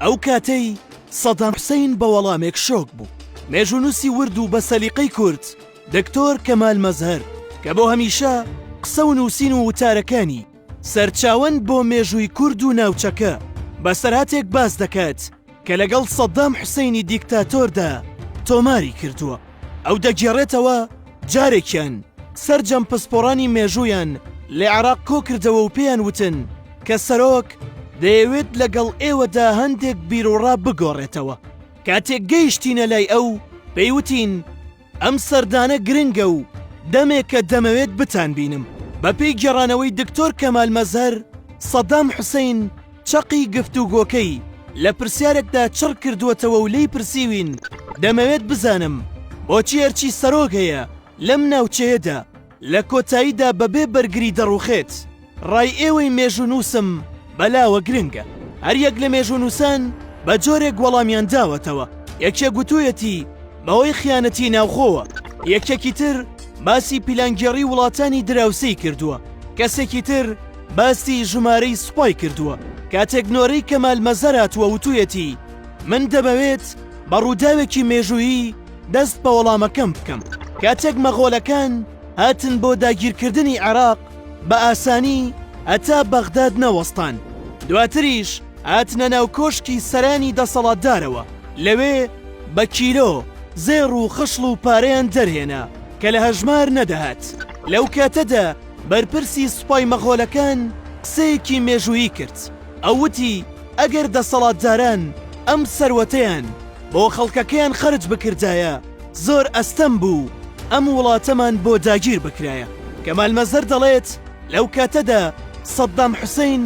ئەو کاتەی سەدام حوسەین بە وەڵامێک شۆک بوو. مێژوونووسی ورد و بە سەلیقەی کورد، دکتۆر کەمال مەزهەر، کە بۆ هەمیشە قسە و نووسین و وتارەکانی سەرچاوەن بۆ مێژووی کورد و ناوچەکە، بەسەرهاتێک باس دەکات کە لەگەڵ سەدام حوسەینی دیکتاتۆردا تۆماری کردووە. ئەو دەگێڕێتەوە، جارێکیان سەرجەم پسپۆڕانی مێژوویان لە عێراق کۆکردەوە و پێیان وتن کە سەرۆک دەیەوێت لەگەڵ ئێوەدا هەندێک بیروڕا بگۆڕێتەوە. کاتێک گەیشتینە لای ئەو، پێی وتین ئەم سەردانە گرنگە و دەمێکە دەمەوێت بتانبینم. بەپێی گێڕانەوەی دکتۆر کەمال مەزهەر، سەدام حوسەین چەقی گفتوگۆکەی لە پرسیارێکدا چڕ کردووەتەوە و لێی پرسیوین، دەمەوێت بزانم بۆچی هەرچی سەرۆک هەیە لەم ناوچەیەدا لە کۆتاییدا بەبێ بەرگری دەڕووخێت؟ ڕای ئێوەی مێژوونووسم بەلاوە گرنگە. هەریەک لە مێژوونووسان بە جۆرێک وەڵامیان داوەتەوە، یەکێک وتوویەتی بەهۆی خیانەتی ناوخۆوە، یەکێکی تر باسی پیلانگێڕی وڵاتانی دراوسێی کردووە، کەسێکی تر باسی ژمارەی سوپای کردووە. کاتێک نۆرەی کەمال مەزهەر هاتووە وتوویەتی من دەمەوێت بە ڕووداوێکی مێژوویی دەست بە وەڵامەکەم بکەم. کاتێک مەغۆلەکان هاتن بۆ داگیرکردنی عێراق بە ئاسانی هەتا بەغداد نەوەستان، دواتریش هاتنە ناو کۆشکی سەرانی دەسەڵاتدارەوە، لەوێ بە کیلۆ زێڕ و خشڵ و پارەیان دەرهێنا کە لە هەژمار نەدەهات. لەو کاتەدا بەرپرسی سوپای مەغۆلەکان قسەیەکی مێژوویی کرد، ئەو وتی، ئەگەر دەسەڵاتداران ئەم سەروەتەیان بۆ خەڵکەکەیان خەرج بکردایە، زۆر ئەستەم بوو ئەم وڵاتەمان بۆ داگیر بکرایە. کەمال مەزهەر دەڵێت، لەو کاتەدا سەدام حوسەین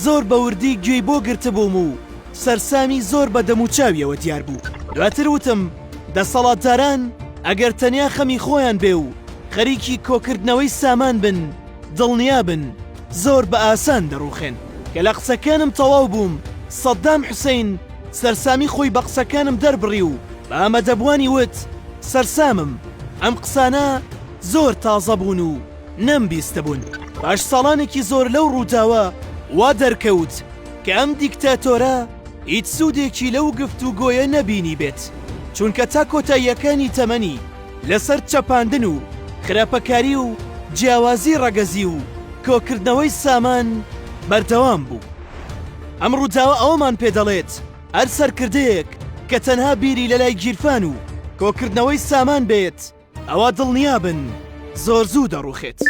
زۆر بە وردی گوێی بۆ گرتبووم و سەرسامی زۆر بە دەموچاویەوە دیار بوو. دواتر وتم، دەسەڵاتداران ئەگەر تەنیا خەمی خۆیان بێ و خەریکی کۆکردنەوەی سامان بن، دڵنیا بن زۆر بە ئاسان دەڕووخێن. کە لە قسەکانم تەواو بووم، سەدام حوسەین سەرسامی خۆی بە قسەکانم دەربڕی و بە ئامادەبووانی وت، سەرسامم، ئەم قسانە زۆر تازە بوون و نەمبیستبوون. پاش ساڵانێکی زۆر لەو ڕووداوە، وا دەرکەوت کە ئەم دیکتاتۆرە هیچ سوودێکی لەو گفتوگۆیە نەبینیبێت، چونکە تا کۆتاییەکانی تەمەنی لەسەر چەپاندن و خراپەکاری و جیاوازی ڕەگەزی و کۆکردنەوەی سامان بەردەوام بوو. ئەم ڕووداوە ئەوەمان پێ دەڵێت هەر سەرکردەیەک کە تەنها بیری لەلای گیرفان و کۆکردنەوەی سامان بێت، ئەوا دڵنیابن زۆر زوو دەڕوخێت.